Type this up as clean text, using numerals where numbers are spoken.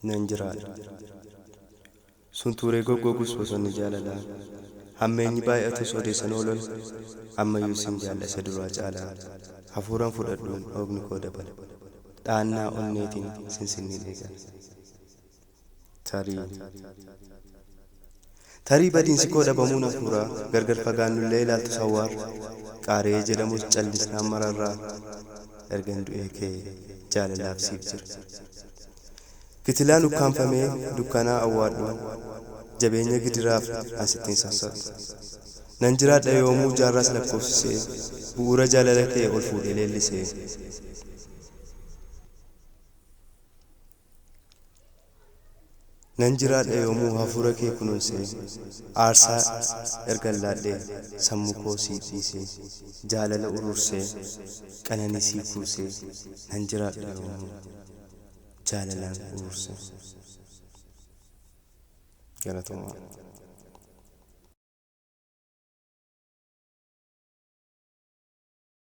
Nan jiraadha. Suntuuree goggogus bosonni jaalalaa. Hammeenyi baay'atus odeessan oolol. Ammayyuu sin jaalla isa duraa caalaa. Hafuuran fudhadhuun dhoogni koo dabala. Dhaannaa onneetiin sinsinniin eegala. Tarii. Tarii badiinsi koo dhabamuun hafuuraa gargar fagaannullee ilaaltu sawwaarra. Qaaree jedhamus callisnaan mararraa. Ergan du'ee kee jaalalaaf siif jira. Kitilaan ukkaanfamee dukkanaa awwaadhu. Jabeenya gidiraaf an sittiin sassadhu. Nan jiraadha yoomuu jaarraas lakkoofsisee bu'uura jaalala kee ol fuudhee leellisee. Nan jiraadha yoomuu hafuura kee kunuunsee aarsaa ergan laadhee sammuu koo siif dhiisee jaalala urursee qananii siif kuusee nan jiraadha yoomuu jaalalaan urursee. Galatoomaa.